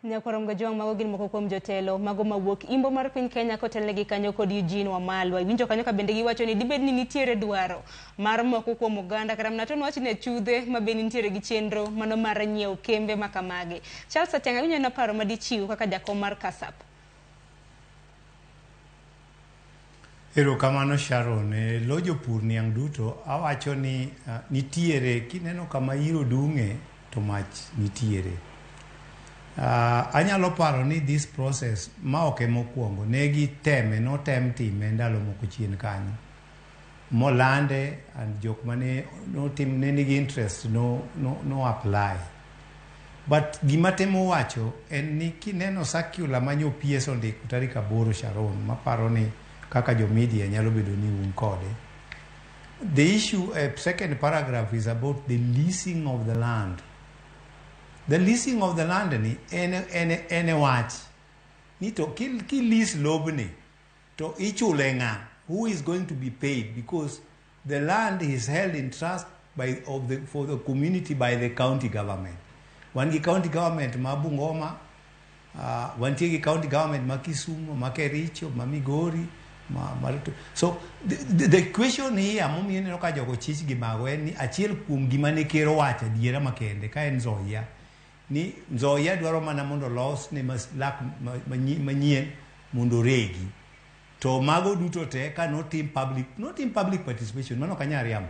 Nyakwar Gajwang', mago gin moko kuom jotelo mago mawuok imbo mar piny Kenya kotelnegi kanyo kod Eugene Wamalwa. Iwinjo kanyo ka bende giwacho ni dibed ni nitiere dwaro mar moko kuom oganda kata mana to nwach ni achudhe ma be nitiere gi chenro mano mar nyiewo kembe ma kamagi. Charles Atiang', awinjo na paro madichiw kaka jakom mar KASAP. Erokamano Sharon. E lo jopur niang' duto awacho ni nitiere kineno kama iro dung'e to mach nitiere. Anyalo paro ni this process ma ok ema okwongo ne giteme notem time ndalo moko chien kanyo molande and jok mane notim ne nigi interest no apply. But gima temo wacho en ni kineno circular ma nyo PS ondiko tarik 8 Sharon, maparo ni kaka jo media nyalo bedo ni un kode. The issue, second paragraph is about the leasing of the land. The leasing of the land ni en wach. Ni to ki lease lobni to ichule ng'a? Who is going to be paid? Because the land is held in trust for the community by the county government. Wan gi county government ma Bungoma, wantie gi county government ma Kisumu, ma Kericho, ma Migori, ma So the question here momiyo ineno ka jogo chich gi mago en ni achiel kuom gima ne ker owacho adiera makende ka en Nzoia ni Nzoia dwaro mana mondo olos ne lak manyien mondo oregi. To mago duto te ka notim public participation, mano ok anyal riambo.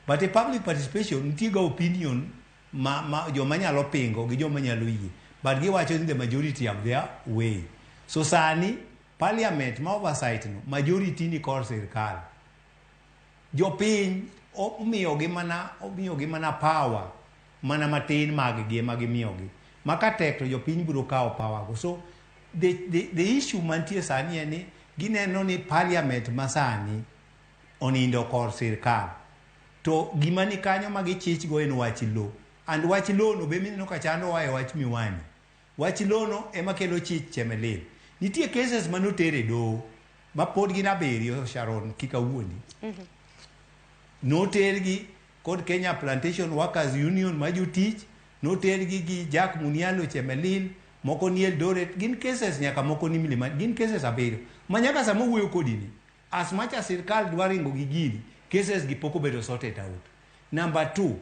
But e public participation nitie ga opinion ma joma nyalo pingo gi joma nyalo yie. But giwacho ni the majority have their way. So sani parliament ma oversight no majority ni kor sirkal. Jopiny omiyogi mana power mana matin mag gi ema gimiyogi. Ma ka tek to jopiny biro kawo power go. So the issue mantie sani en ni gineno ni parliament masani onindo kor sirkal. To gima ni kanyo ma gichich go en wach lo. And wach lo no be mineno ka chandowa e wach Miwani. Wach lo no ema kelo chich Chemelil. Nitie cases manoter e doho ma pod gin 7 Sharon kik awuondi. Notergi kod Kenya Plantation Workers Union ma jotich, notergi gi Jack Munialo Chemelil, moko ni Eldoret, gin cases nyaka moko ni Mlimani, gin cases 7. Ma nyaka sama wuoyo kodi ni, as much as sirkal dwa ringo gi gini, cases gi pok obedo sorted out. Number 2,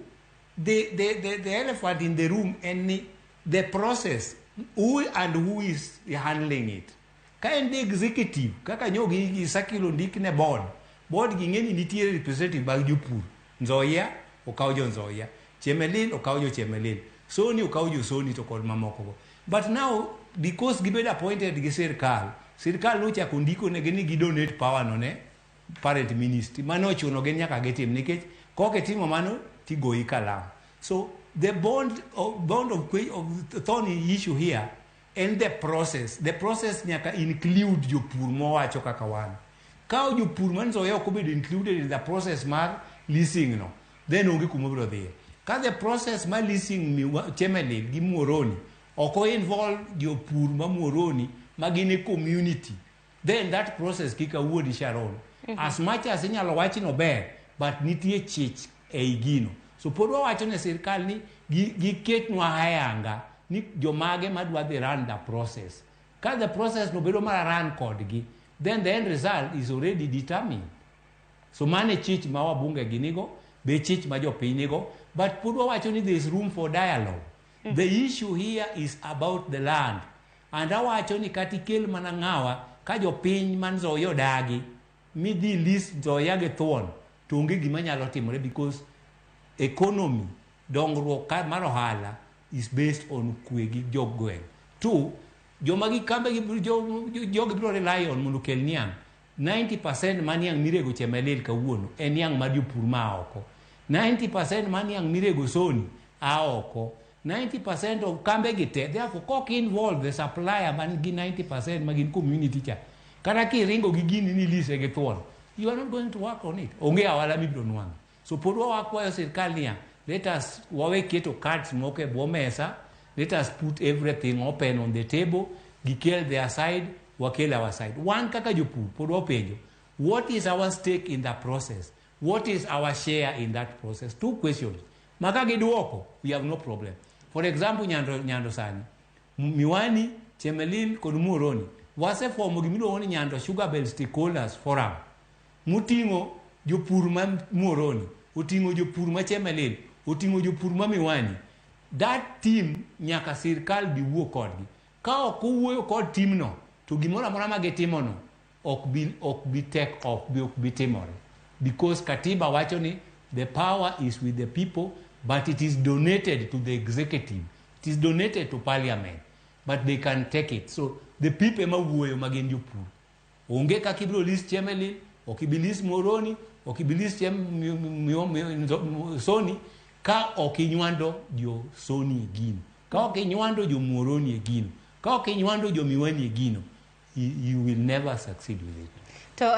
the elephant in the room en ni the process, who and who is handling it. Ka en the executive, kaka nyo gi circular ondik ne board, board gi ng'e ni nitiere representative mag jopur. Nzoia okaw jo Nzoia, Chemelil okaw jo Chemelil, Soni okaw jo Soni to kod mamoko go. But now, because gibedo appointed gi sirkal, sirkal nochako ndiko negi ni gi donate power no ne parent ministry. Mano ochuno gin nyaka gitim nikech kok itimo mano tigoyi kalam. So the bond of thorny issue here and the process. The process nyaka include jopur mowacho kaka wan. Ka jopur man Nzoia ok obedo included in the process mar leasing no, then onge kuma obiro dhiye. Ka the process mar leasing Chemelil gi Muhoroni ok o involve jopur ma Muhoroni ma gin e community, then that process kik awuondi Sharon. As much as inyalo wach no ber, but nitie chich ei gino. So pod wawacho ne sirkal ni giketnwa ayanga ni jomage madwa dhi run the process. Ka the process no bedo mara run kodgi, then the end result is already determined. So mano e chich ma wabunge gi nigo, be chich ma jopiny nigo, but pod wawacho ni there is room for dialogue. The issue here is about the land. And awacho ni kata ikel mana ng'awa ka jopiny man Nzoia odagi midhi lease Nzoia gi thuon to onge gima nyalo timore because economy, dongruok mar ohala is based on kwe gi jogweng'. 2, joma gi kambe gi jogi biro rely on mondo okel niang'. 90% mar niang' mirego Chemelil kawuono en niang' mar jopur ma oko. 90% mar niang' mirego Soni a oko. 90% of kambe gi te, therefore kok involve the supplier man gi 90% ma gin community cha. Kata kiringo gi gini ni lease gi thuon, you are not going to work on it. Onge ohala mibiro nwang'o. So pod wakwayo sirkal niya, let us wawe keto cards moko e bwo mesa, let us put everything open on the table, gikel their side, wakel our side. Wan kaka jopur pod wapenjo, what is our stake in the process? What is our share in that process? 2 questions. Maka giduoko, we have no problem. For example, Nyando sani. Miwani, Chemelil kod Muhoroni wasefomo gimiluongo ni Nyando Sugar Belt Stakeholders Forum moting'o jopur ma Muhoroni, oting'o jopur ma Chemelil, oting'o jopur ma Miwani. That team nyaka sirkal bi wuo kodgi. Ka ok owuoyo kod team no, to gimoro amora ma gitimono ok bi take off, ok bi timore. Because katiba wacho ni the power is with the people, but it is donated to the executive. It is donated to parliament, but they can take it. So the people ema wuoyo ma gin jopur. Onge kaka ibiro list Chemelil, ok ibi list Muhoroni, ok ibi list Sony ka ok inywando jo Sony e gino. Ka ok inywando jo Muhoroni e gino. Ka ok inywando jo Miwani e gino, you will never succeed with it. To